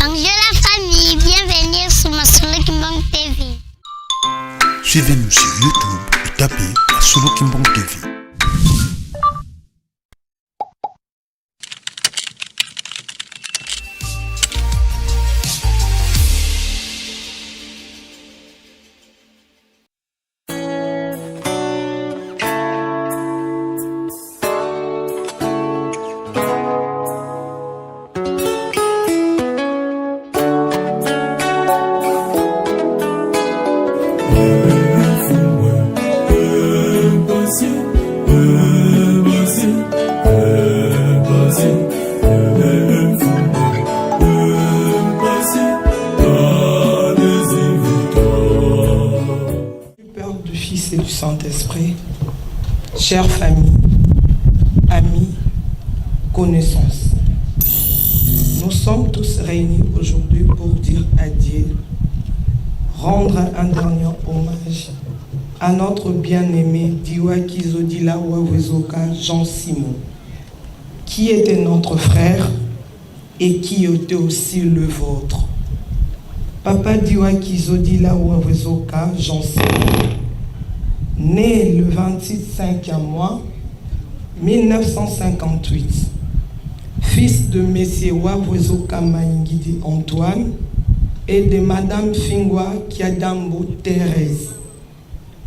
Bonjour la famille, bienvenue sur Masolo Kimbong TV. Suivez-nous sur YouTube et tapez Masolo Kimbong TV. Père, du Fils et du Saint-Esprit, chère famille, amis, connaissances, nous sommes tous réunis aujourd'hui pour dire adieu, rendre un dernier hommage à notre bien-aimé Diwa Kizodila Wawezoka Jean Simon, qui était notre frère et qui était aussi le vôtre. Papa Diwa Kizodila Wawezoka Jean Simon, né le 26 5e mois 1958, fils de Monsieur Wawezoka Maingidi Antoine et de Madame Fingwa Kiadambo Thérèse,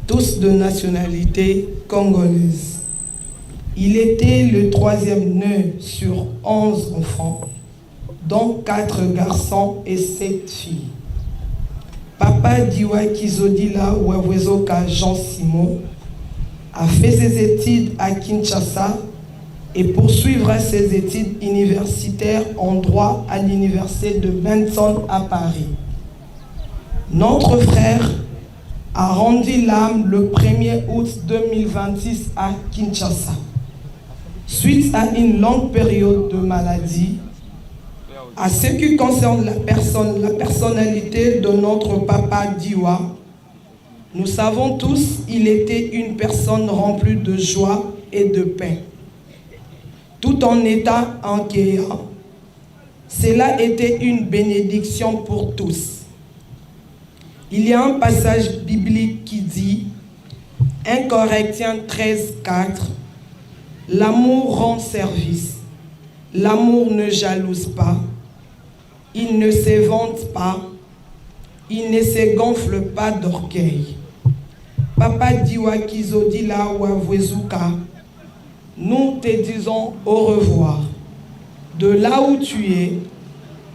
tous de nationalité congolaise. Il était le troisième né sur 11 enfants, dont 4 garçons et 7 filles. Papa Diwa Kizodila Wawezoka Jean Simon a fait ses études à Kinshasa et poursuivra ses études universitaires en droit à l'université de Benson à Paris. Notre frère a rendu l'âme le 1er août 2026 à Kinshasa. Suite à une longue période de maladie, à ce qui concerne la personne, la personnalité de notre papa Diwa, nous savons tous il était une personne remplie de joie et de paix. Tout en étant inquiet, cela était une bénédiction pour tous. Il y a un passage biblique qui dit, 1 Corinthiens 13, 4, L'amour rend service, l'amour ne jalouse pas, il ne se vante pas, il ne se gonfle pas d'orgueil. Papa Diwa Kizodila Wavwezuka, nous te disons au revoir. De là où tu es,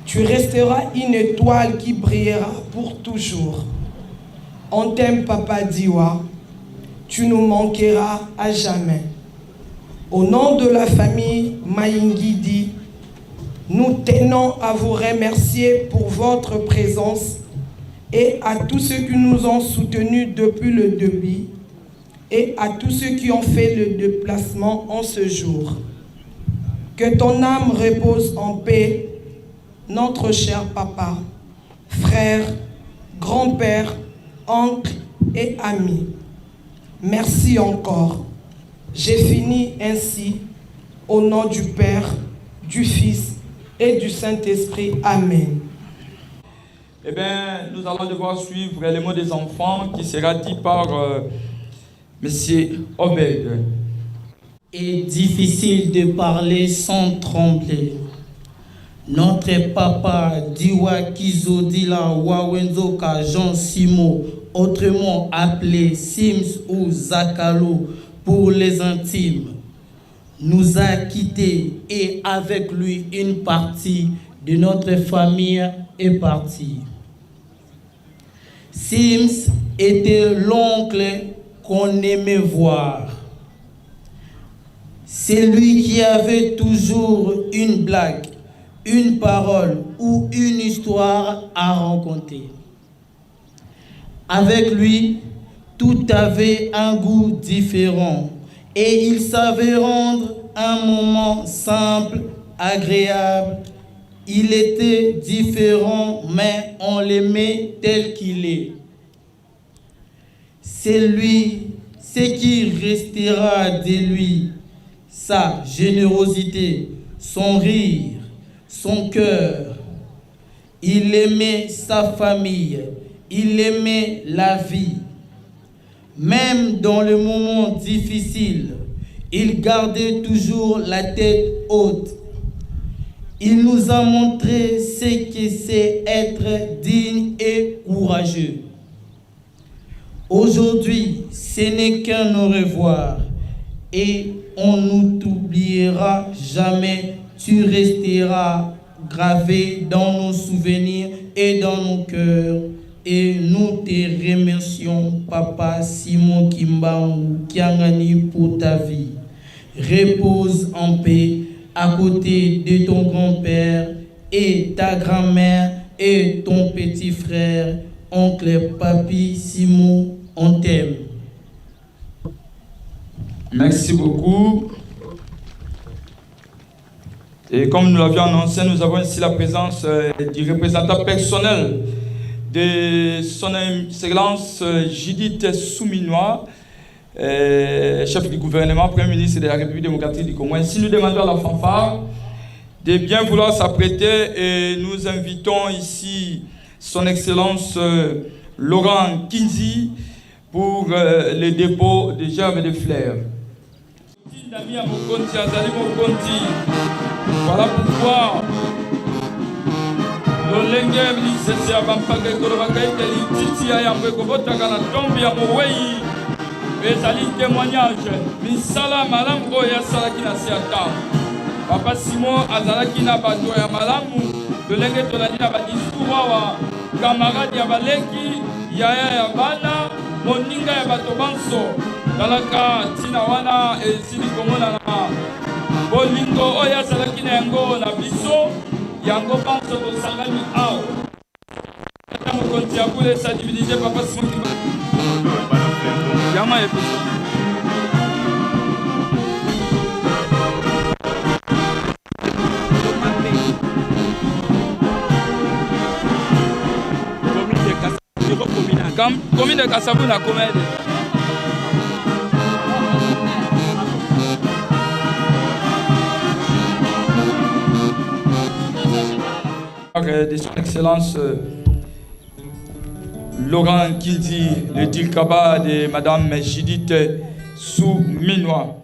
tu resteras une étoile qui brillera pour toujours. On t'aime, Papa Diwa. Tu nous manqueras à jamais. Au nom de la famille Maingidi, nous tenons à vous remercier pour votre présence et à tous ceux qui nous ont soutenus depuis le début et à tous ceux qui ont fait le déplacement en ce jour. Que ton âme repose en paix, notre cher papa, frère, grand-père, oncle et ami. Merci encore. J'ai fini ainsi au nom du Père, du Fils et du Saint-Esprit. Amen. Eh bien, nous allons devoir suivre le mot des enfants qui sera dit par Monsieur Obed. Est difficile de parler sans trembler. Notre papa Diwa Kizodila Wawenzoka Jean Simo, autrement appelé Sims ou Zakalo pour les intimes, nous a quittés et avec lui une partie de notre famille est partie. Sims était l'oncle qu'on aimait voir. C'est lui qui avait toujours une blague, une parole ou une histoire à raconter. Avec lui, tout avait un goût différent et il savait rendre un moment simple, agréable. Il était différent, mais on l'aimait tel qu'il est. C'est lui, ce qui restera de lui, sa générosité, son rire, son cœur. Il aimait sa famille. Il aimait la vie. Même dans le moment difficile, il gardait toujours la tête haute. Il nous a montré ce que c'est être digne et courageux. Aujourd'hui, ce n'est qu'un au revoir et on ne t'oubliera jamais. Tu resteras gravé dans nos souvenirs et dans nos cœurs. Et nous te remercions, Papa Simon Kimbangu Kiangani, pour ta vie. Repose en paix à côté de ton grand-père et ta grand-mère et ton petit frère, oncle Papi Simon, on t'aime. Merci beaucoup. Et comme nous l'avions annoncé, nous avons ici la présence du représentant personnel de son Excellence Judith Suminwa, chef du gouvernement, Premier ministre de la République démocratique du Congo. Ainsi, nous demandons à la fanfare de bien vouloir s'apprêter et nous invitons ici son Excellence Laurent Kinzi pour le dépôt de gerbes de fleurs. Voilà pourquoi lolenge lisese ya bampaka ekolobaka ete lititi ya yambo ekobotaka na tombe ya mowei ezali témoignage misala malamu oyo asalaki na se ya ntango. Papa Simon azalaki na bato ya malamu, lolenge tolandi na badiscours awa, camarade ya baleki, yaya ya bana, moninga ya bato banso. Talaka ntina wana esili komonana bolingo oyo azalaki na yango na biso, yango banso tosangani awa. Ata mokonzi ya bule sensibiliser Papa Simon Kimbangu. Yama episo. Commune de Kasavubu na commune. De son Excellence Laurent Kinzi, le Dirkaba de Madame Judith Suminwa.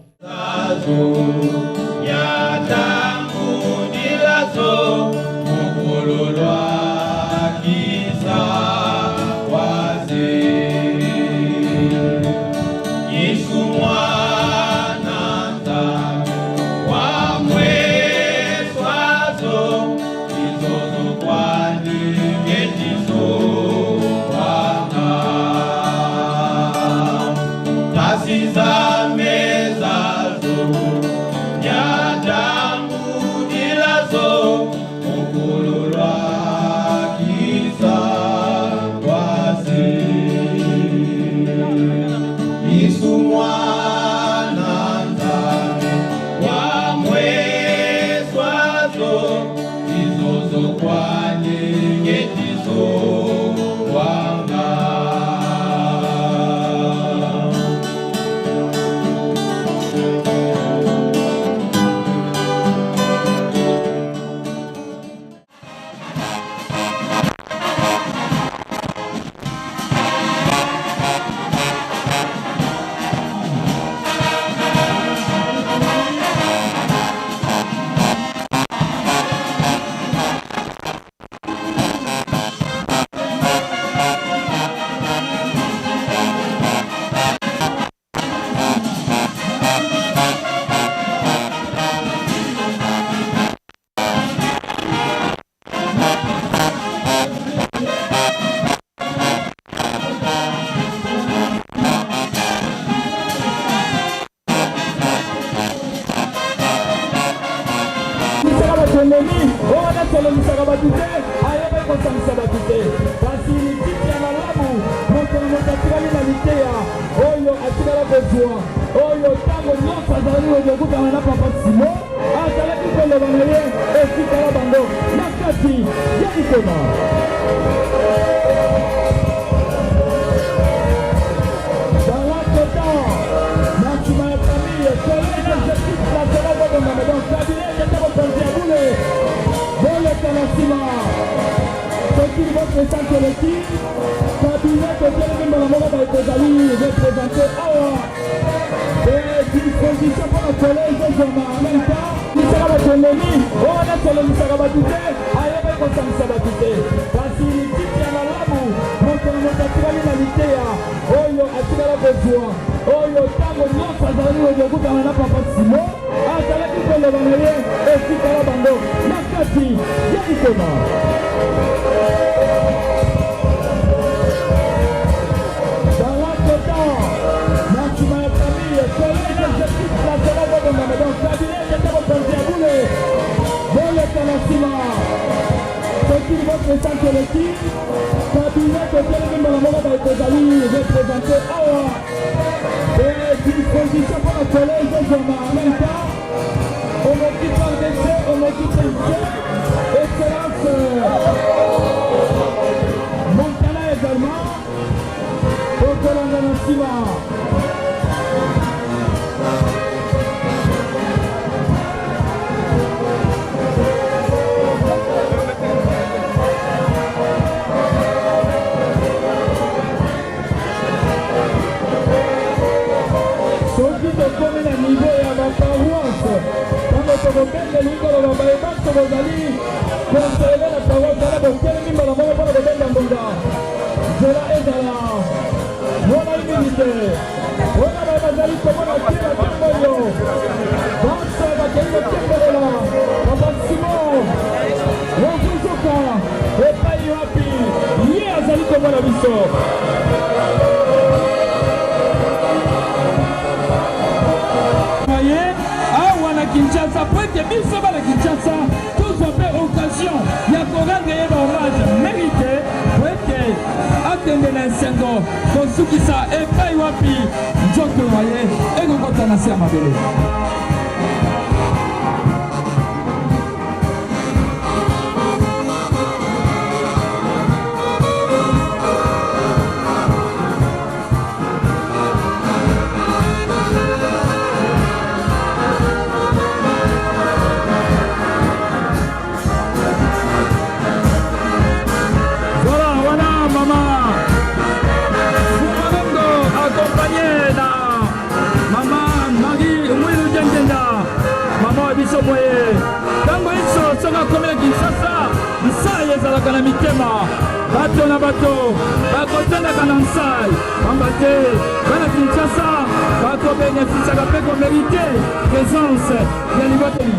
Soki votre centre eleki cabinet totelemi mbala moko baye tozali représente awa e disposition mpo na collège ezwama en même temps lisaka bato elemi oyo wana tolemisaka bato te, ayebaki kosangisa bato te, kasi lititi ya malamu, moto na moto atikali na liteya oyo atikala kozwa, oyo ntango nyonso azalaki kokutana na papa Simo, azalaki koloba na ye, etikala bango na kati ya mitema. Dans l'entretemps, na nsima ya famille, collège exécutif national bobongama, donc cabinet tata mokonzi ya bule boleka na nsima. Soki votre centre eleki cabinet totelemi mbala moko baye tozali représente awa e disposition mpo na collège ezwama en même temps. Omoki FARDC, omoki PNC, excellence Montana également okolanda na nsima. Soki tokomi na niveau ya baparoisse, ntango tokobengeli koloba baye banso bozali concerné na paroisse wana, botelemi mbala moko mpona kobenga ngonga, nzela ezala molai mingi te. Wana baye bazali komona te na ntango oyo banso bakei kokembelela papa Simon Wavuzoka epai wapi ye azali komona biso. Ye awa na Kinshasa po ete biso bana Kinshasa tozwa mpe occasion ya korendre ye bahommage mérité, po ete akende na esengo kosukisa epai wapi nzoto na ye ekokota na se ya mabele. Voilà, wana mama Fumalongo accompagné na mama Marie Mwilu Djendjenda, mama wa biso boye. Ntango iso soki akomi na Kinshasa, nsai ezalaka na mitema, bato na bato bakotandaka na nsai, pamba te bana Kinshasa bakobénéficiaka mpe komérite présence ya liboteli.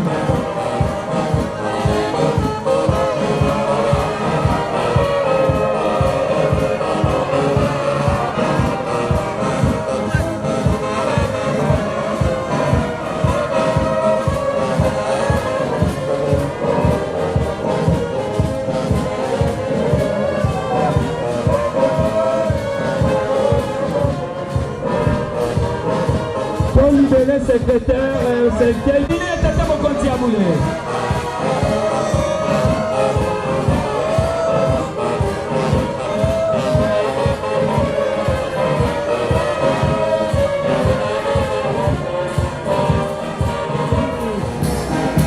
Tolibele secrétaire, c'est tata mokonzi ya bule.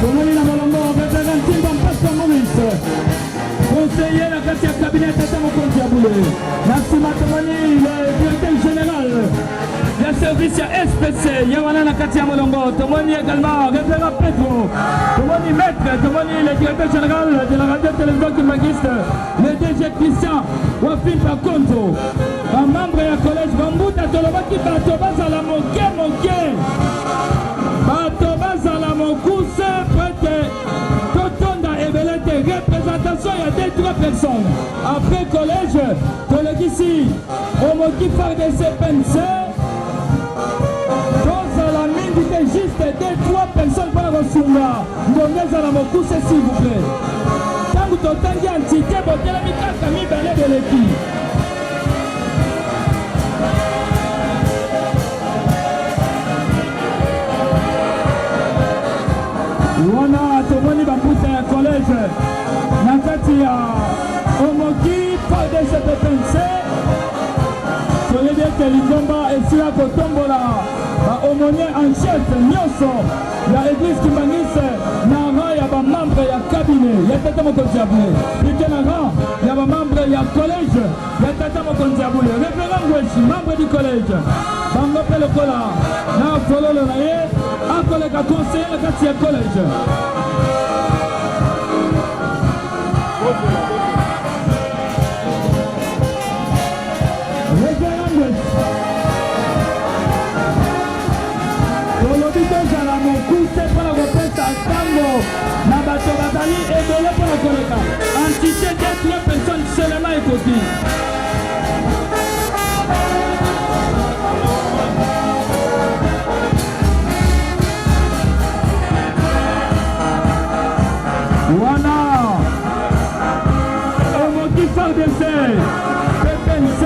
Tomoni na molongo révérend Ntimba Mpasa Maurice, conseiller na kati ya cabinet tata mokonzi ya bule. Na nsima tomoni le directeur général ya service ya SPC, ye wana na kati ya molongo. Tomoni également révérend Pedro, tomoni maître, tomoni le directeur général de la radio télévision kimbanguiste, le DG Christian Wafimpa Konzo, bamembre ya collège bambuta. Tolobaki bato bazala moke moke, bato bazala mokuse po ete totonda ebele te. Représentation ya deux trois personnes. Après collège, tolekisi omoki FARDC, PNC. Tozala mingi te, juste deux trois personnes mpona kosunga ngonga ezala mokuse, s'il vous plaît. Ntango totangi entité, botelemi kaka mibale boleki. Wana tomoni bambuta ya collège na kati ya omoki FARDC-PNC. Toyebi ete lingomba esila kotombola baaumônier en chef nyonso ya église kimbanguiste na rang ya bamembre ya cabinet ya tata mokonzi ya bule, plutôt na rang ya bamembre. ya collège ya tata mokonzi ya bule, révérend Ngweshi, membre du collège. Bango mpe lokola na fololo na ye akoleka conseiller na kati ya collège. Révérend Ngweshi, tolobi tozala mokuse mpo na kopesa ntango na bato bazali ebele mpo na koleka. Entité de trois personnes seulement ekoki. Wana omoki FARDC, PPNC,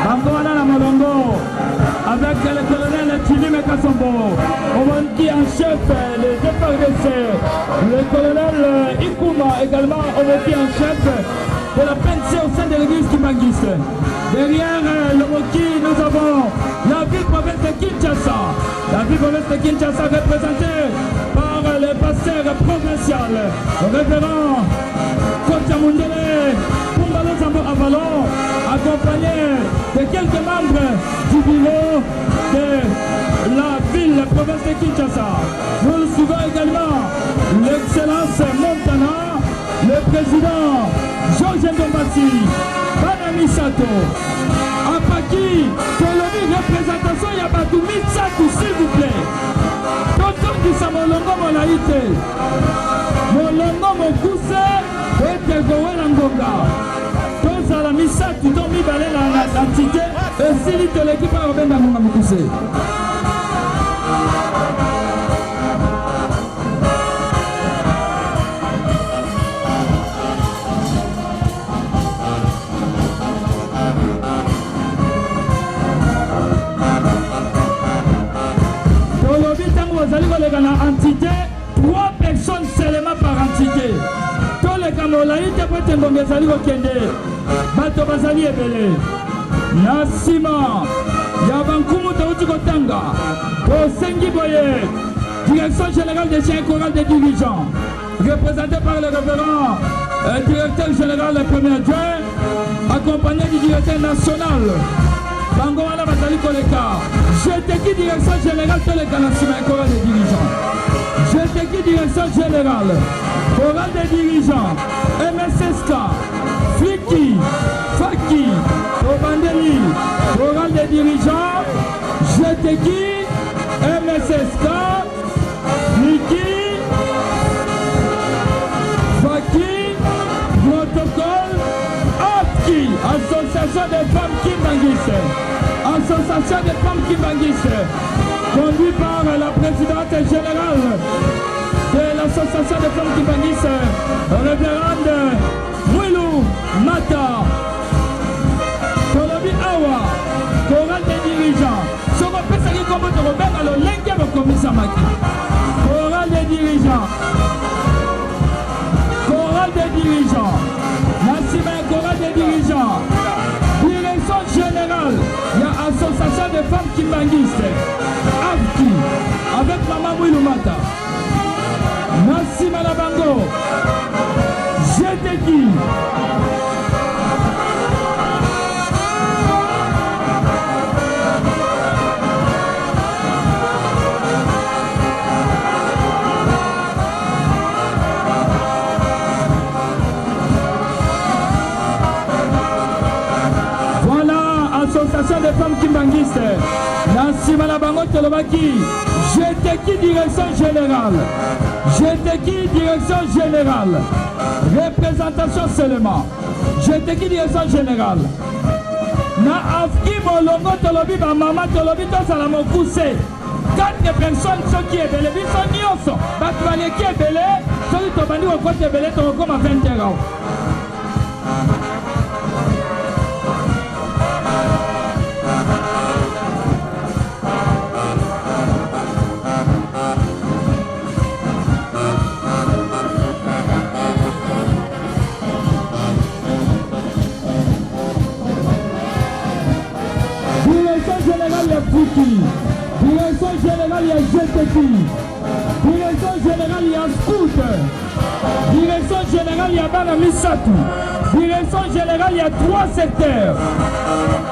bango wana na molongo avec le colonel Chilime Kassombo, omoki en chef les FARDC, le colonel Ikuma également omoki en chef de la PNC au sein de l'église kimbanguiste. Derrière le Moki, nous avons la ville-province de Kinshasa. La ville-province de Kinshasa représentée par le pasteur provincial, le révérend Kotia Mundele, Kumbalo Zambo Avalon, accompagné de quelques membres du bureau de la ville-province de Kinshasa. Nous suivons également l'excellence Montana, le président Georges Ndombasi, bana misato apaki. Tolobi représentation ya bato misato, s'il vous plaît. Totondisa molongo molai te, molongo mokuse ete kowela ngonga. Tozala misato to mibale na entité, esili, toleki mpo kobenda ngonga mokuse. Tolobi ntango bozali koleka na entité, trois personnes seulement par entité. Toleka molai te po ete ngonga ezali kokende, bato bazali ebele. Na nsima ya bankumu touti kotanga, tosengi boye: direction générale des chiens, chorale des dirigeants, représenté par le révérend directeur général premier adjoint, accompagné du directeur national. Bango wana bazali koleka. Jeteki direction générale, toleka na nsima ya chorale des dirigeants. Jeteki direction générale, chorale des dirigeants, MSSK, Fiki, Faki, tobandeli chorale des dirigeants, Jeteki, MSSK, Fiki, Faki, protocole, AFKI, Association des femmes kimbanguistes. Association des femmes kimbanguistes, conduit par la présidente générale de l'association des femmes kimbanguistes, révérende Mwilu Mata. Tolobi awa, chorale des dirigeants. Soki opesaki nkombo, tokobenga lolenge bokomisamaki. Chorale des dirigeants, chorale des dirigeants. Na nsima ya chorale des dirigeants, direction générale ya association des femmes kimbanguistes, AFKI, avec mama Mwilumata. Na nsima na bango, Jeteki. Voilà, association des femmes kimbanguistes. Na nsima na bango, tolobaki Jeteki direction générale. Jeteki direction générale, représentation seulement. Jeteki direction générale na AFKI molongo. Tolobi bamama, tolobi tozala mokuse, 4 personnes. Soki ebele, biso nyonso bato baleki ebele. Soki tobandi kokota ebele, tokokoma 20 heures. Direction générale ya Fuki, direction générale ya GTP, direction générale ya Scout. Direction générale ya bana misato. Direction générale ya trois secteurs.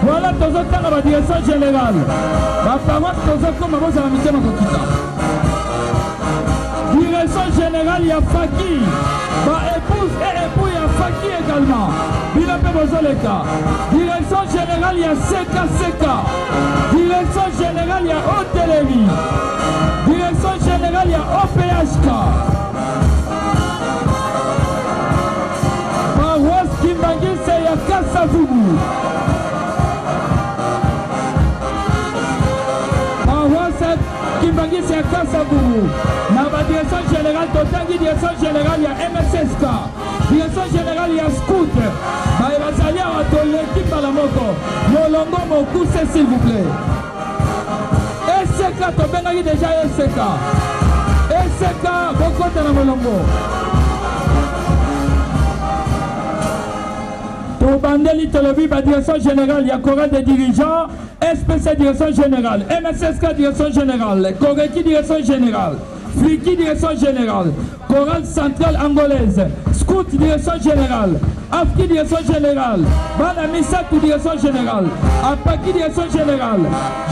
Voilà tozotanga ba direction générale. Ba paroisse tozokoma bozala mitema kokita. Direction générale ya Faki. Ba épouse et époux ya Faki également. Bino mpe bozoleka. Direction générale ya Seka Seka. Direction générale ya Hôtellerie. Direction générale ya OPHK. Paroisse Kimbanguiste ya Kasavubu. Paroisse Kimbanguiste ya Kasavubu. Na ba direction générale totangi direction générale ya MSSK, direction générale ya Scout. Baye bazali awa toleki mbala moko. Molongo mokuse s'il vous plaît. Eseka tobengaki deja eseka. Eseka bokota na molongo. Tobandeli tolobi ba direction générale ya chorale des dirigeants, SPC direction générale, MSSK direction générale, Koreki direction générale, Fliki direction générale, Chorale centrale angolaise, Scout direction générale, Afki direction générale, Bana Misato direction générale, Apaki direction générale,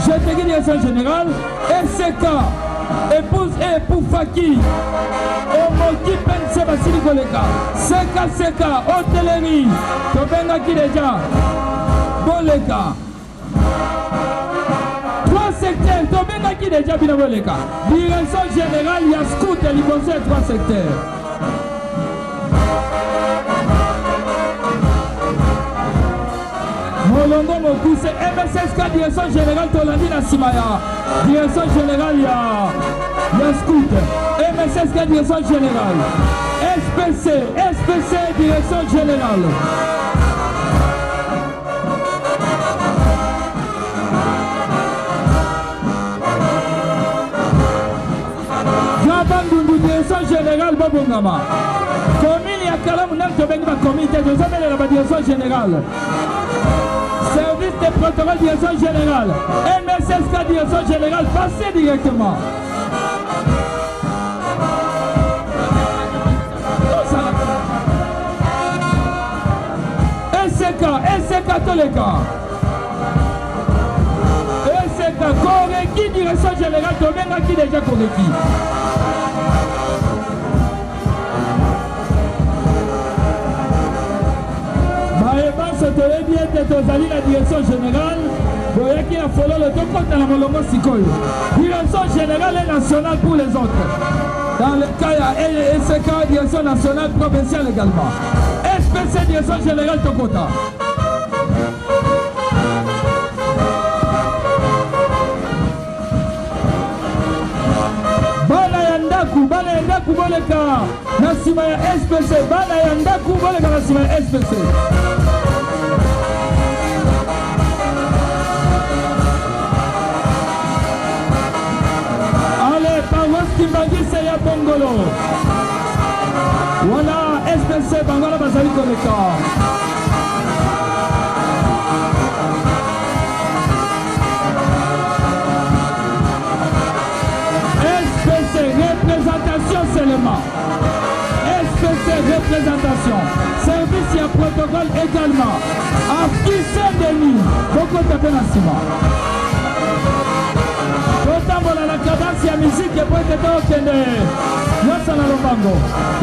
Jeteki direction générale, SK, épouse et époux Faki, Omoki Pense basili koleka, Seka Seka, Hôtellerie, tobengaki deja, boleka. Trois secteurs, tobengaki deja bino boleka. Direction générale ya scout ya liboso ya trois secteurs. Molongo mokuse MSSK direction générale tolandi na nsima ya direction générale ya ya scout MSSK direction générale SPC SPC direction générale ya Bandundu direction générale bobongama commune ya Kalamu nani tobengi ba commune te tozobelela ba direction générale service de protocole direction générale MSSK direction générale passez directement Eseka, eseka toleka. Eseka, Koreki direction générale tobengaki deja Koreki. Baye banso toyebi ete tozali na direction générale boyaki na fololo tokota na molongo sikoyo direction générale et nationale pour les autres dans le cas ya ESK direction nationale provinciale également SPC direction générale tokota bana ya ndako bana ya ndako boleka na nsima ya SPC bana ya ndako boleka na nsima ya SPC Ale paroisse Kimbanguiste ya Bongolo wana SPC bango wana bazali koleka SPC représentation seulement SPC représentation service ya protocole également Afki Saint-Denis bokota mpe na nsima totambola na cadence ya miziki mpo ete tokende nyonso na lombango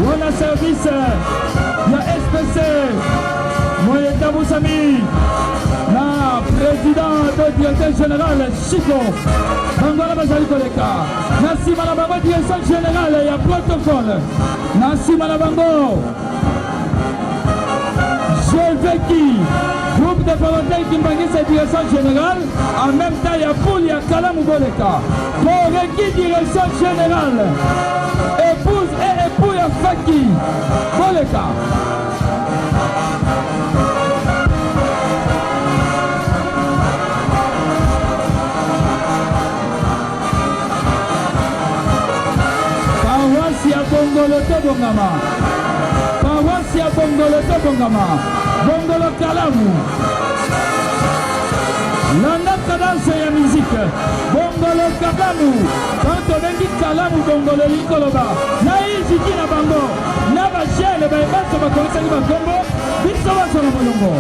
wana service ya SPC moye etambusami na président to directeur général Chico bango wana bazali koleka na nsima na bango direction générale ya protocole na nsima na bango Jeveki groupe de volontaires Kimbanguiste direction générale en même temps ya poule ya Kalamu Boleka Koreki direction générale épouse et époux ya Faki Boleka Paroisse ya Bongolo tobongama. Paroisse ya Bongolo tobongama. Bongolo Kalamu. Landa. Cadence ya musique Bongolo Kalamu. Tango tobengi Kalamu Bongolo elingi koloba na Ijiki na bango na ba jeune baye banso bakomisaki bakombo biso banso na molongo.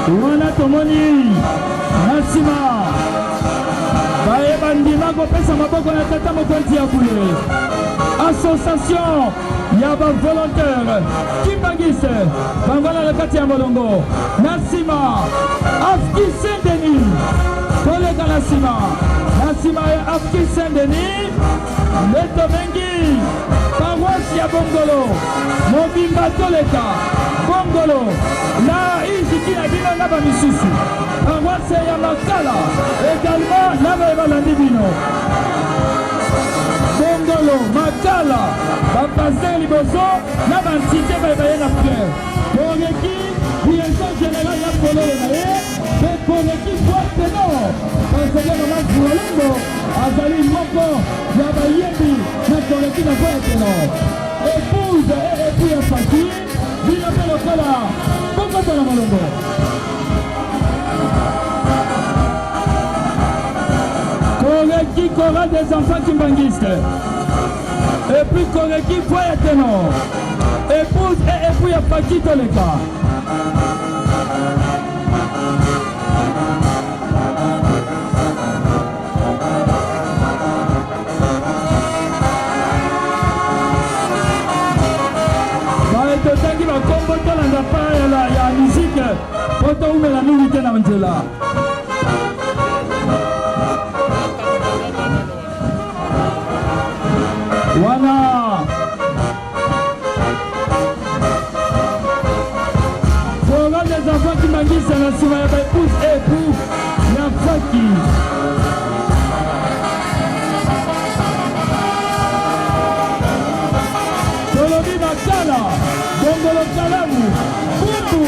Wana tomoni na nsima baye bandima kopesa maboko na tata mokonzi ya bule association ya bavolontaire kimbangiste bango na kati ya molongo na nsima afki saint denis toleka na nsima na nsima ya afki saint denis Nde tobengi paroisse ya Bongolo mobimba toleka Bongolo na iziki na bino na bamisusu paroisse ya Makala également na baye balandi bino Bongolo Makala bapaster liboso na bantite baye baye na fleur toleki direction générale na fololo na ye mpe toleki boite ténor parce que mama Zualombo Azali moko ya bayembi na koleki na voix ya tenor. Épouse et époux ya Fati, bino mpe lokola bokota na molongo. Koleki chorale des enfants kimbanguistes. Et puis koleki voix ya tenor. Épouse et époux ya Fati toleka. Baye totangi bakombo tolanda pa ya mizike mpo toumela mingi te na nzela. Wana Chorale des enfants Kimbanguiste na nsima ya ba épouse et époux ya Faki. Tolobi Makala, Bongolo Kalamu, Bumbu,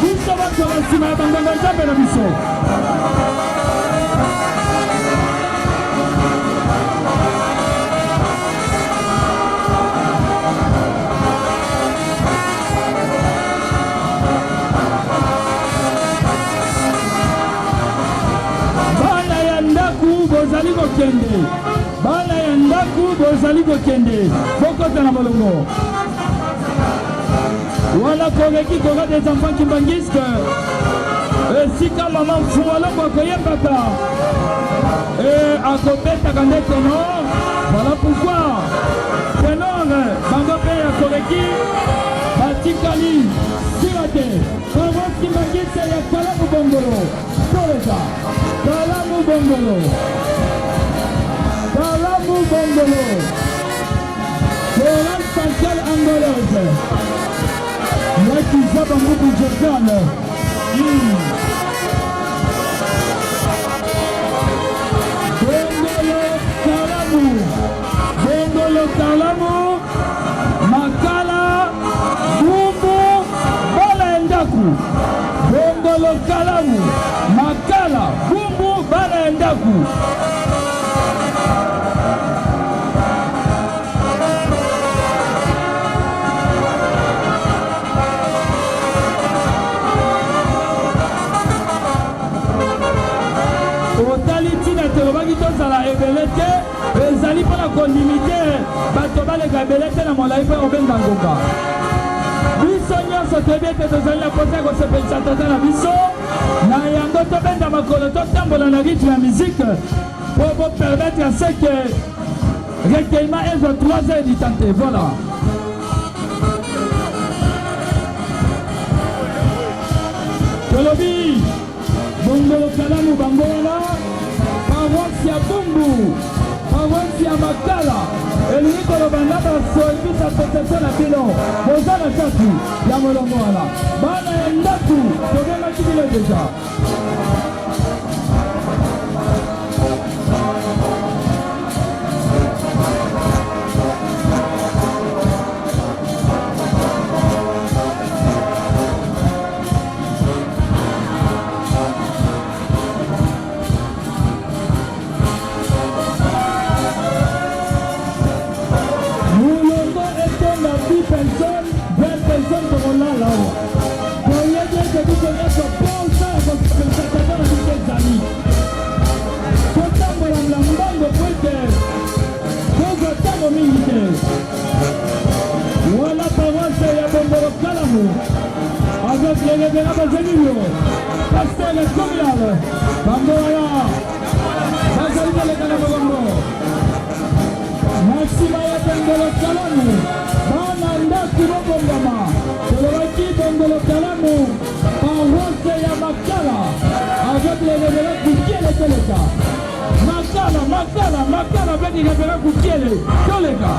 biso banso na nsima ya banganga Nzambe na biso. Bana ya ndako bozali kokende, bana ya ndako bozali kokende, bokota na molongo wana koleki kora des enfants kimbanguiste esika mama mfualongo akoyembaka e akobetaka nde tenor. Voilà pourquoi tenor bango mpe ya koleki batikali sila te. Paroisse kimbanguiste ya Kalamu Bongolo, toleka Kalamu Bongolo, Kalamu Bongolo, chorale centrale angolaise ya Kizaba Mbuku Jordan. Bongolo Kalamu, Bongolo Kalamu, Makala, Bumbu, bana ya ndako. Bongolo Kalamu, Makala, Bumbu, bana ya ndako. Otali ntina tolobaki tozala ebele te, ezali mpo na kolimite bato baleka ebele te na molai mpo ya kobenda ngonga. Biso nyonso toyebi ete tozali na mposa ya kosepelisa Tata na biso, na yango tobenda makolo, totambola na rythme ya musique mpo bopermettre à ce que recueillement ezwa 3 heures du temps te. Voilà. Tolobi Bongolo Kalamu bango wana paroisse ya Bumbu, paroisse ya Makala, elingi koloba na basolbis association na bino boza na kati ya molongo wana. Bana ya ndako tobengaki bino deja. Révérend Bazenilio, pasteur communal, bango wana bazali koleka na molongo na nsima ya Bengolo Kalamu. Bana ndako bobongama, tolobaki Bengolo Kalamu, paroisse ya Makala, avec le révérend Kukiele. Toleka Makala, Makala, Makala avec le révérend Kukiele. Toleka.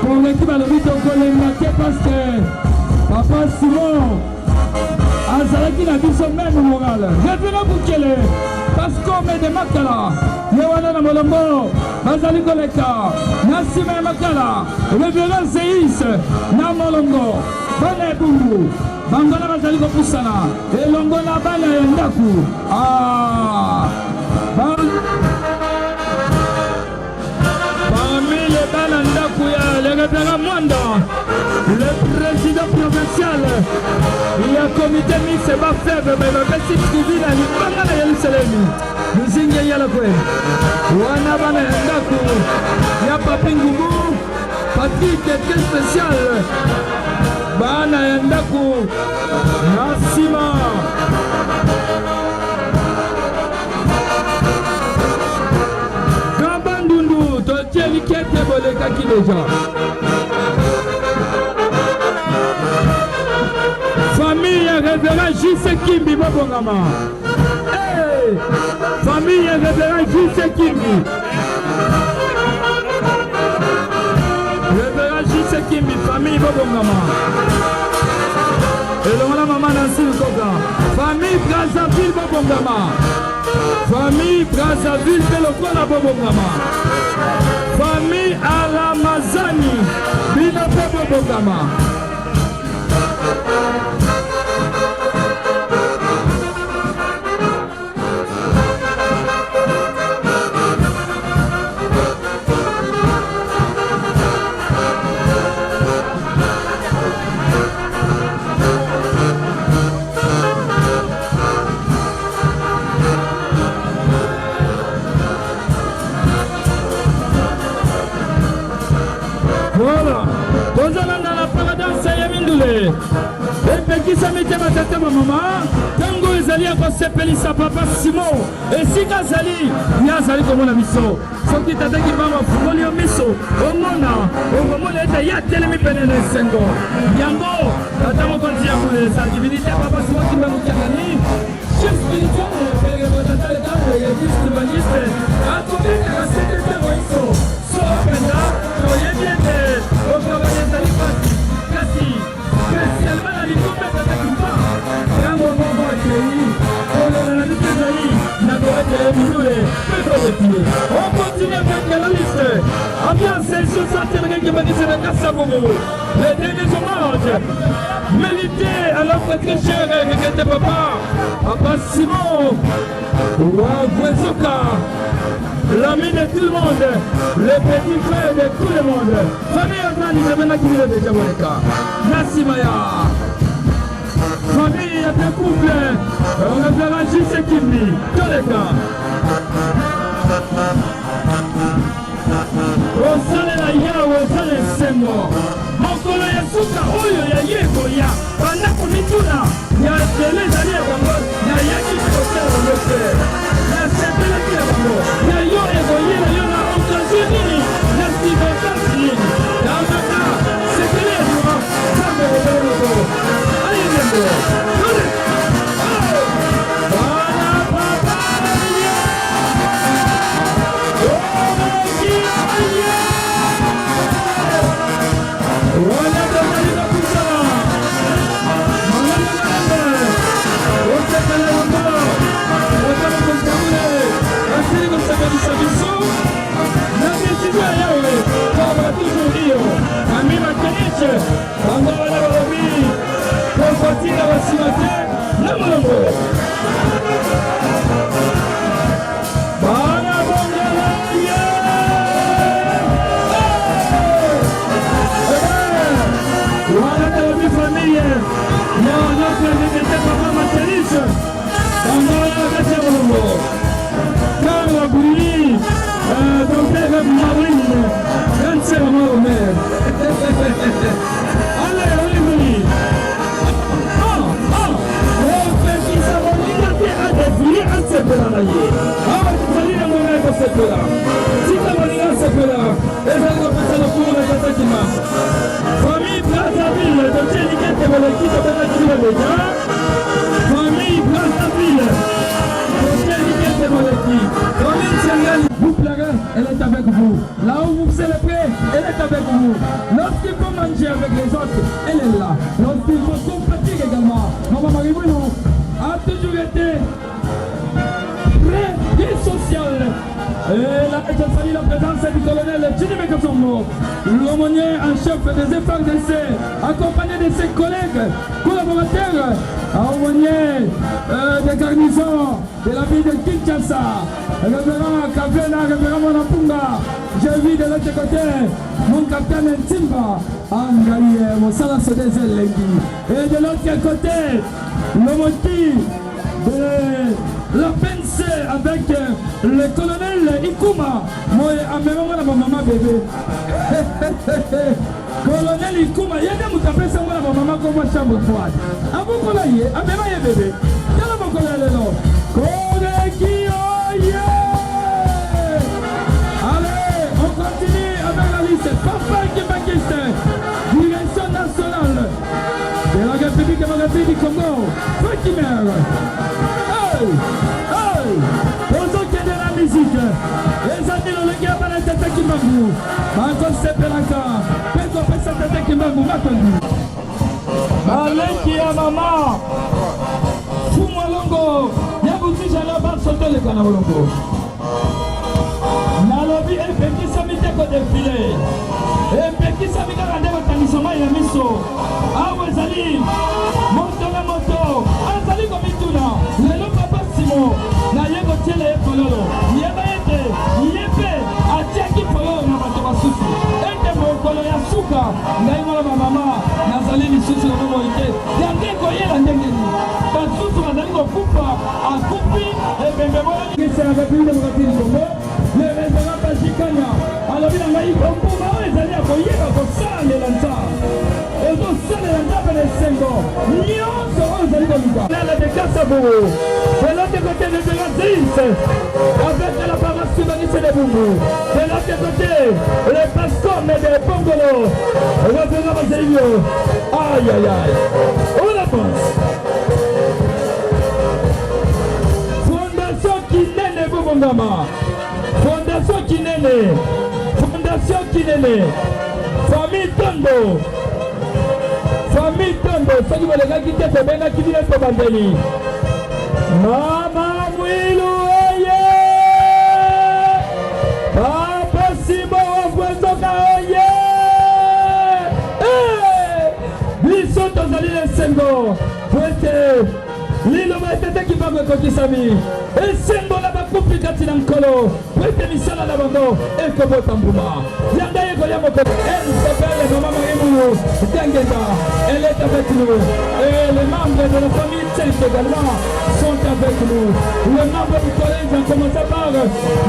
Toleki, balobi tokolemba te parce que papa Simon azalaki na biso même moral. Révérend Bukele, Pascome de Makala, ye wana na molongo bazali koleka. Na nsima ya Makala, révérend Zeis na molongo. Bana ya Bungu bango wana bazali kopusana elongo na bana ya ndako. Ah, parmi les bana ndako ya le révérend Mwanda, le président provincial ya comité mise bafeve, me bapesi tribu na libanga na Yerusalemi luzingi eyala kwe wana. Bana ya ndako ya Papi Ngubu Patrik, très spécial, bana ya ndako. Na nsima Gamba Ndundu, totie likete, bolekaki déjà. Famille ya révérend Jise Kimbi, bobongama. Hey! Famille ya révérend Jise Kimbi, révérend Jise Kimbi, famille bobongama elongo na mama Nansi Lukoka. Famille Brazzaville, bobongama. Famille Brazzaville mpe lokola, bobongama. Famille Alamazani, bino mpe bobongama. Voilà, tozolanda na paradise ya mindule epekisami te. Batata, bamama, ntango ezali ya kosepelisa papa Simon esika azali, ye azali komona biso. Soki tata Kimbangu afungoli yo miso omona, okomona ete ye atelemi pene na esengo yango. Tata mokonzi ya kolesa divinité, papa Simon Kimbangu Kiangani, chef spirituel, représentant de l'église kimbanguiste, akobetaka sete ntango iso so mpenza. Toyebi ete okabana ezali pasi, kasi spécialement na likombe tata Kimbangu, ntango moko akei kolola na biso ezali na koete mindule mpe toleki. On continue avec la liste. Ambiance sur Saint-Kimbanguiste de Kassavubu. Les derniers hommages mérités à notre très cher et regretté papa, papa Simon Wagwezoka, l'ami de tout le monde, le petit frère de tout le monde. Famille Azali, c'est qui déjà boleka. Nasimaya. Famille ya bien couple, révérend Jise Kimbi, toleka. Osalela Yawe eza esengo. Mokolo ya suka oyo ya ye koya, bandako mituna ya lelo ezali ya bango. Nayaki mpe kosala bango te, nasepelaki na bango. Ya yo ekoyela yo na occasion nini, na circonstance nini? Tambaka sekele ya nsima, Nzambe kobele moto ayendembo. Bana papa. Wana tozali kopusana malembe malembe, osepela yango. Ata mokonzi Kabule asili kosepelisa biso na décision ya Yawe, kaba toujours iyo. Ami Makenishe, bango wana balobi kokotinga basima te na molongo. Bana bongela. Lorsqu'il faut manger avec les autres, elle est là. Lorsqu'il faut compatir également, Maman Marie Bruno a toujours été très, très sociale. Et là, je salue la présence du colonel Jimmy Mekasombo, l'aumônier en chef des FARDC, accompagné de ses collègues, collaborateurs, aumônier euh, des garnisons de la ville de Kinshasa, révérend Kavena, révérend Manapunga, j'ai vu de l'autre côté mon capitaine Ntimba, Angaye, Mosala Sodeze Lengi. Et de l'autre côté, le moti de la PNC avec le colonel Ikuma, moi, amema na maman bébé. Colonel Ikuma, ye nde moto apesa ngo na bamama komwa chambre froide. Abokola ye, amema ye bebe. Tala mokolo ya lelo. Koreki oye! Allez, on continue avec la liste. Papa Kibakiste, direction nationale de la République démocratique du Congo. Fakimer. Hey! Hey! Ozokende na musique. Ezali lolenge ya bana tata Kimbangu. Bakosepelaka mpe kopesa tata Kimbangu matondi. Baleki ya mama Fumu Longo ya butijana banso toleka na bolongo. Nalobi epekisami te kodefile, epekisami kaka nde kotangisa mai ya miso. Awa ezali moto na moto azali komituna lelo papa Simo naye kotiela ye fololo, yeba ete ye mpe atiaki fololo na bato basusu, ete mokolo ya suka ngai mwana bamama nazali lisusu na bomoi te. Yango ekoyela ndenge nini? Basusu bazali kokufa, akufi ebembe moko. Ya République démocratique du Congo, le révérend Bajikanya alobi na ngai mbuma oyo ezali ya koyeba kosalela Nzambe, ozosalela Nzambe na esengo nyonso oyo ozali koluka. De Kassabou, de l'autre côté révérend Zis, avec la paroisse Subanisse de Bumbu, de l'autre côté le pasteur de Bongolo, révérend Bazelio. Aïe aïe aïe, on avance. Fondation Kinene bobongama. Fondation Kinene. Fondation Kinene. Famille Tondo. Famille Tondo soki bolekaki te tobengaki bino tobandeli. Mama Mwilu oye! Papa Simon Wafwezoka oye! Hey! Biso tozali na esengo po ete Liloba ete te kimbangu ekokisami. Esengo na bakufi kati na Nkolo, po ete misala na bango ekobota mbuma. Ya ngai ekoya mokolo. Elle s'appelle Maman Marie Moulou Diangenda. Elle est avec nous. Et les membres de la famille Tchèque également sont avec nous. Les membres du collège, en commençant par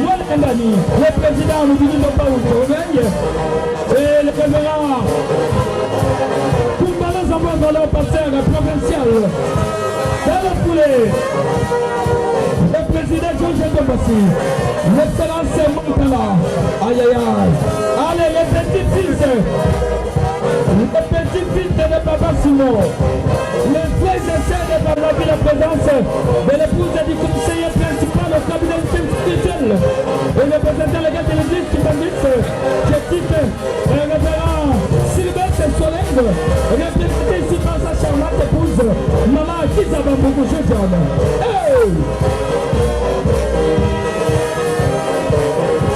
Moine Ndani, le président Moudini Mbaou et le révérend Kumbala Zambangolo, pasteur provincial. Dans la foulée, le président Georges Ndombasi, l'excellence Montala, aïe aïe aïe, allez les petits-fils, les petits-fils de Papa Simon, les frères et sœurs de Papa, la présence de l'épouse du conseiller principal au cabinet spirituel et le président légal de l'église kimbanguiste, Chétif, le révérend Sylvestre Solengo, représenté ici par sa charmante épouse, Maman Kizaba Mboukou Josiane. Hey!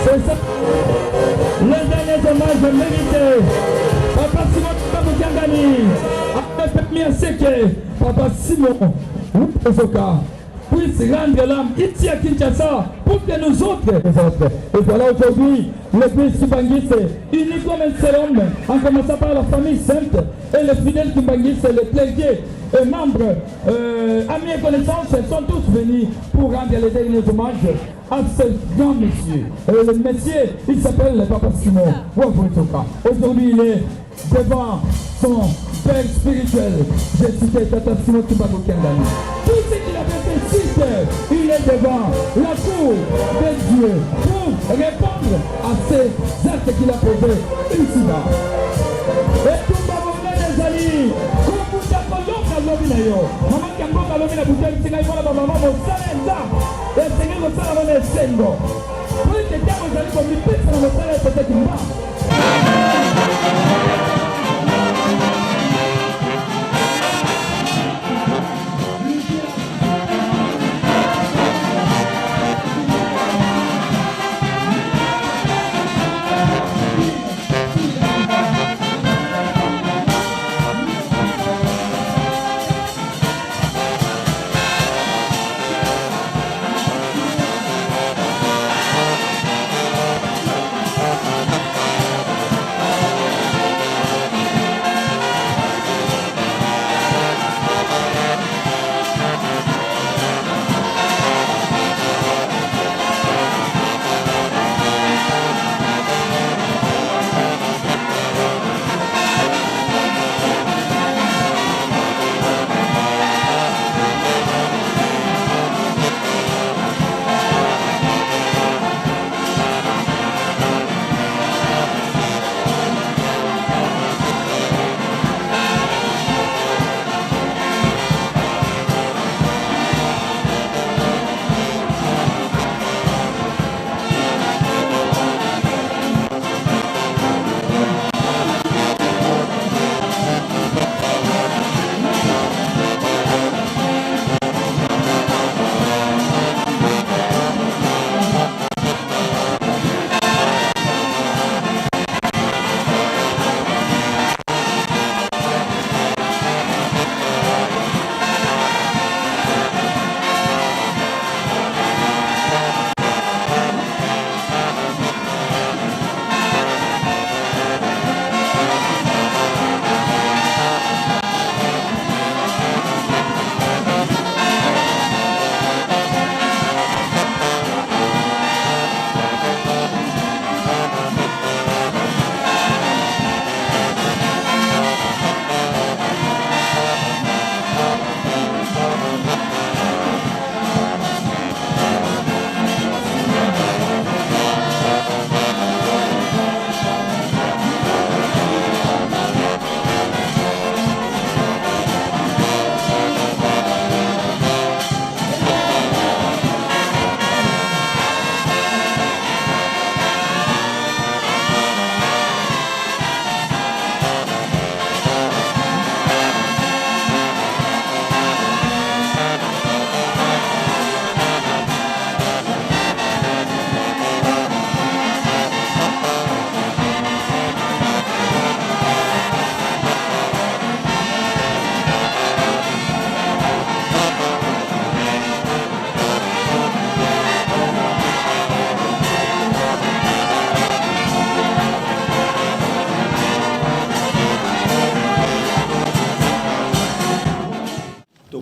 C'est ça. Les derniers hommages mérités. Papa Simon Kiangani, a permis à ce que Papa Simon Ozoka puisse rendre l'âme ici à Kinshasa pour que nous autres, les autres. Et voilà aujourd'hui, l'église kimbanguiste, unie comme un seul homme, en commençant par la famille sainte et les fidèles kimbanguistes, les clergés et membres, amis et connaissances, sont tous venus pour rendre les derniers hommages à ce grand monsieur. Et le monsieur, il s'appelle le Papa Simon Wafouetoka. Aujourd'hui, il est devant son père spirituel. J'ai cité Tata Simon Kimbangu Kiangani. Tout ce qu'il avait fait sur terre, il est devant la cour de Dieu pour répondre à ces actes qu'il a posés ici-bas. Etumba monene ezali kobuta kolonga lobi na yo. Mama Kiangoka alobi na butu ayebisi ngai mpona bamama mosala ya Nzambe esengeli kosala wana esengo po ete ntango ozali komipesa na mosala ya tata Kimbangu.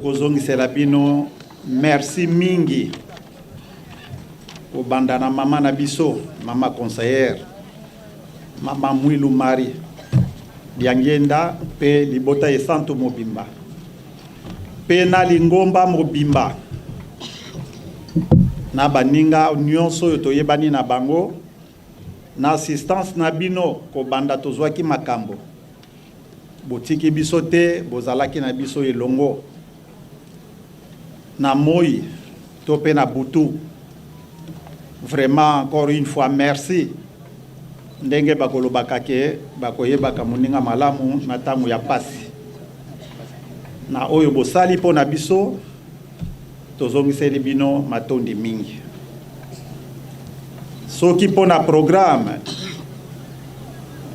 Tokozongisela bino merci mingi, kobanda na mama na biso, mama conseillère, mama Mwilu Marie Diangienda, mpe libota esantu mobimba, mpe na lingomba mobimba, na baninga nyonso oyo toyebani na bango, na assistance na bino kobanda tozwaki makambo. Botiki biso te, bozalaki na biso elongo na moi to mpe na butu. Vraiment, encore une fois, merci. Ndenge bakolobaka ke bakoyebaka moninga malamu na ntango ya pasi, na oyo bosali mpo na biso, tozongiseli bino matondi mingi. Soki mpo na programme,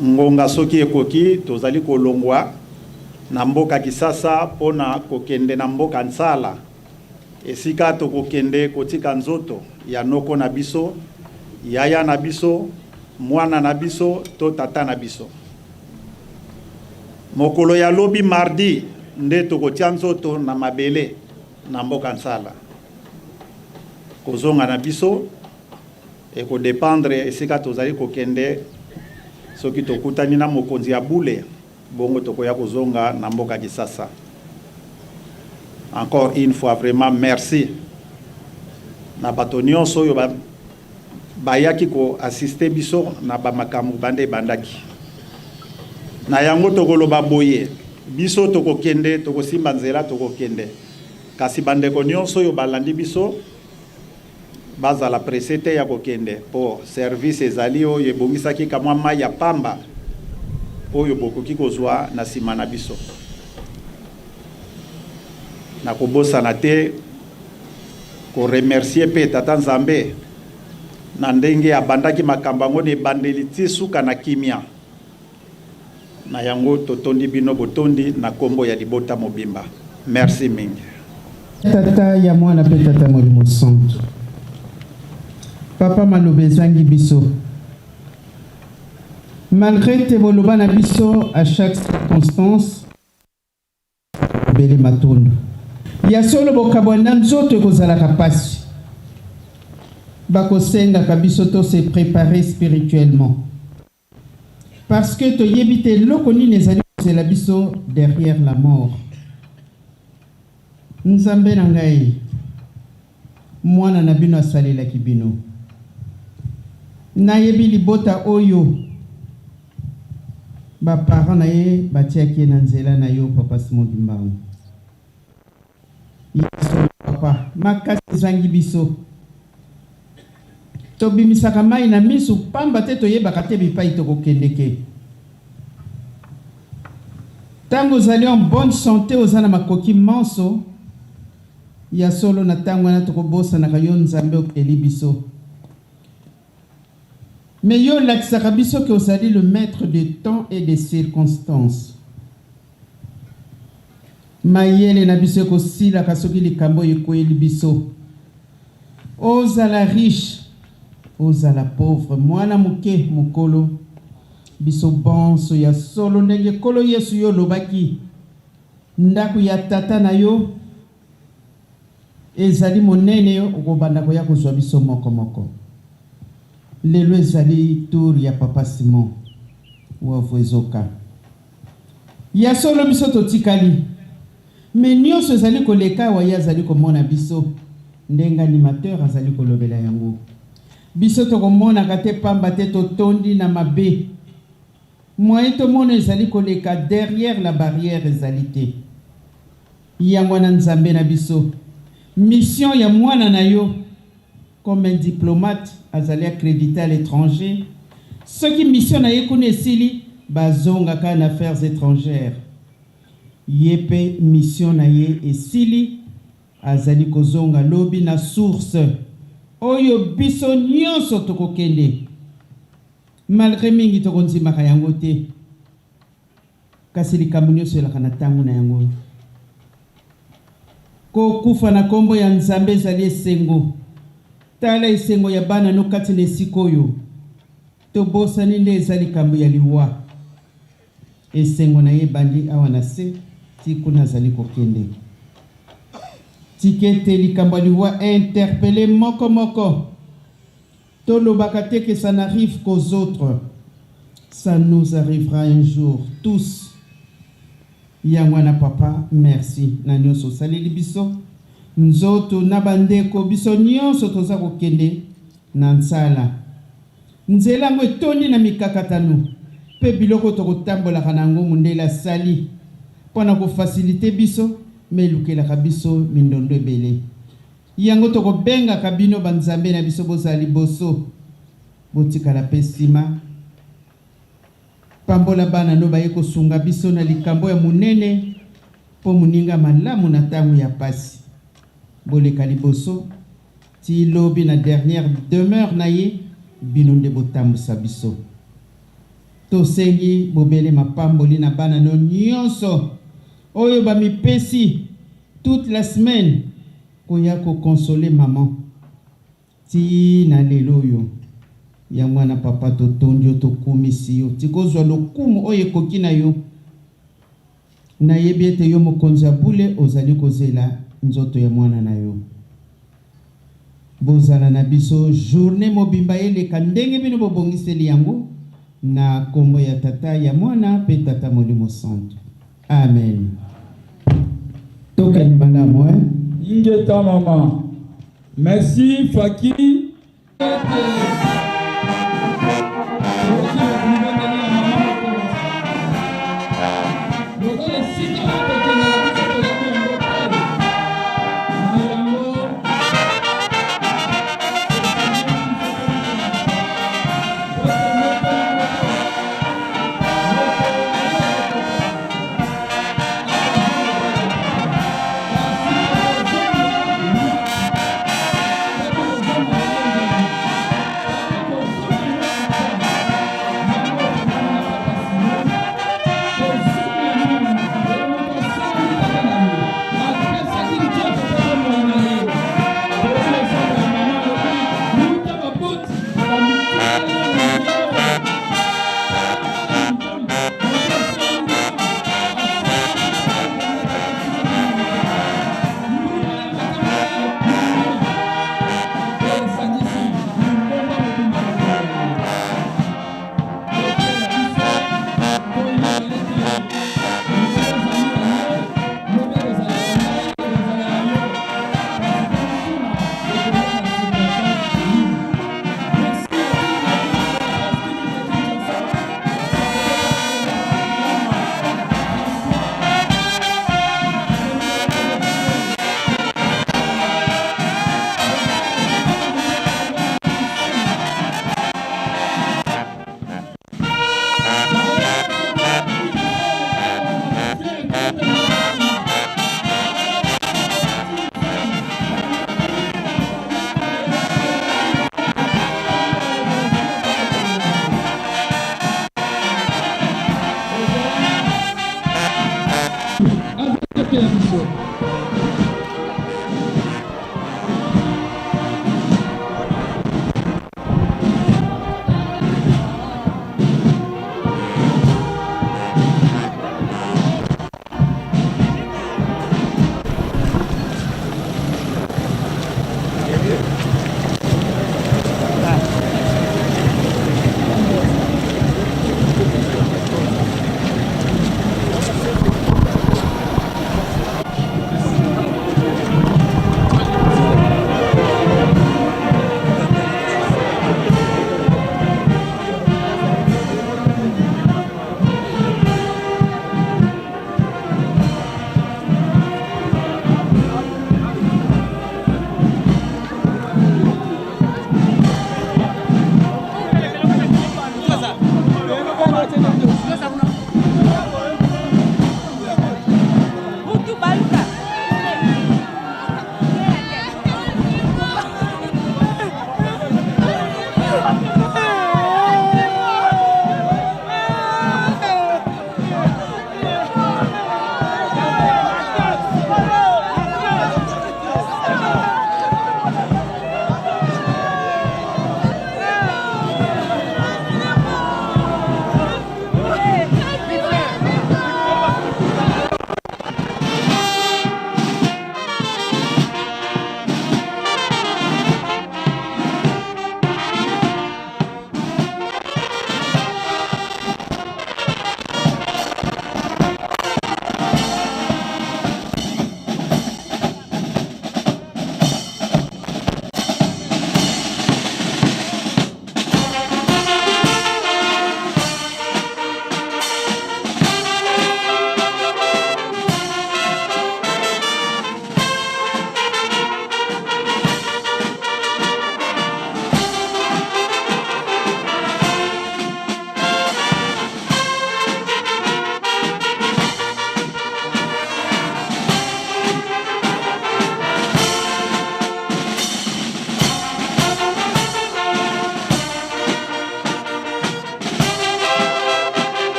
ngonga soki ekoki, tozali kolongwa na mboka Kisasa mpo na kokende na mboka Nsala, esika tokokende kotika nzoto ya noko na biso, yaya na biso, mwana na biso to tata na biso. Mokolo ya lobi mardi nde tokotia nzoto na mabele na mboka Nsala. Kozonga na biso ekodépendre esika tozali kokende. Soki tokutani na mokonzi ya bule, bongo tokoya kozonga na mboka Kisasa. Encore une fois, vraiment merci na bato nyonso oyo bayaki koassister biso na bamakambo banda ebandaki. Na yango tokoloba boye: biso tokokende, tokosimba nzela, tokokende, kasi bandeko nyonso oyo balandi biso bazala pressé te ya kokende, mpo service ezali oyo ebongisaki kamwa mai ya pamba oyo bokoki kozwa na nsima na biso. Nakobosana te koremercier mpe Tata Nzambe na ndenge abandaki makambo yango na ebandeli ti suka na kimia. Na yango totondi bino botondi na nkombo ya libota mobimba. Merci mingi. Tata ya Mwana mpe Tata Molimo Santu, papa, maloba ezangi biso. Malgré te boloba na biso à chaque circonstance, ebele matondo ya solo. Bokabwani na nzoto ekozalaka mpasi. Bakosengaka biso to se préparer spirituellement, parce que toyebi te eloko nini ezali kozela biso derrière la mort. Nzambe na ngai, mwana na bino asalelaki bino. Nayebi libota oyo baparent na ye batiaki ye na nzela na yo, papa Simon Kimbangu. Yesu, papa, makasi ezangi biso. Tobimisaka mai na misu pamba te toyebaka te bipai tokokendeke. Ntango ozali en bonne santé, oza na makoki manso ya solo, na ntango wana tokobosanaka yo Nzambe okeli biso. Mais yo olakisaka biso ke ozali le maître de temps et des circonstances. Mayele na biso ekosilaka soki likambo oyo ekweyeli biso. Ozala riche, ozala pauvre, mwana moke, mokolo, biso bonso ya solo, ndenge Nkolo Yesu yo olobaki, ndako ya tata na yo ezali monene, okobanda koya kozwa biso moko moko. Lelo ezali tour ya papa Simon Wavuezoka. Ya solo, biso totikali, mais nyonso ezali koleka awa, ye azali komona biso. Ndenge animateur azali kolobela yango, biso tokomonaka te, pamba te totondi na mabe. Moyen tomona ezali koleka derrière la barrière ezali te. Yango wana, Nzambe na biso, mission ya mwana na yo comme un diplomate azali accrédité à l'étranger, soki mission na ye kuna esili, bazongaka na affaires étrangères. Ye mpe mission na ye esili, azali kozonga lobi na source oyo biso nyonso tokokende. Malgré mingi tokondimaka yango te, kasi likambo nyonso elaka na ntango na yango. Kokufa na nkombo ya Nzambe ezali esengo. Tala esengo ya bana no kati na esika oyo tobosani nde eza likambo ya liwa. Esengo na ye ebandi awa na se ti kuna azali kokende. Tika ete likambo ya liwa e interpeller moko moko. Tolobaka te que ça n'arrive qu'aux autres, ça nous arrivera un jour tous. Yango wana papa merci na nionso osaleli biso. Nzoto na ba ndeko biso nionso toza kokende na nsala. Nzela yango etondi na mikakatano mpe biloko tokotambolaka na yango mundele asali mpo na ko faciliter biso mais elukelaka biso mindondo ebele. Yango tokobengaka bino ba nzambe na biso bozala liboso botikala pe sima. Pambola bana no baye kosunga biso na likambo ya monene po moninga malamu na tango ya pasi. Boleka liboso tii lobi na dernière demeure na ye bino nde botambusa biso. Tosengi bobele mapamboli na bana no nionso oyo bamipesi toute la semaine koya ko consoler maman ti na lelo oyo. Yango wana papa totondi yo tokumisi yo tika ozua lokumu oyo ekoki na yo. Nayebi ete yo mokonzi ya bule ozali kozela nzoto ya mwana na yo. Bozala na biso journee mobimba eleka ndenge bino bobongiseli yango na kombo ya Tata, ya Mwana pe Tata Molimo Santu. Amen. Tokende malamu eh. Ingeta maman. Merci Faki.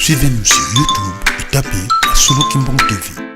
Suivez-nous sur YouTube et tapez Masolo Kimbangu TV.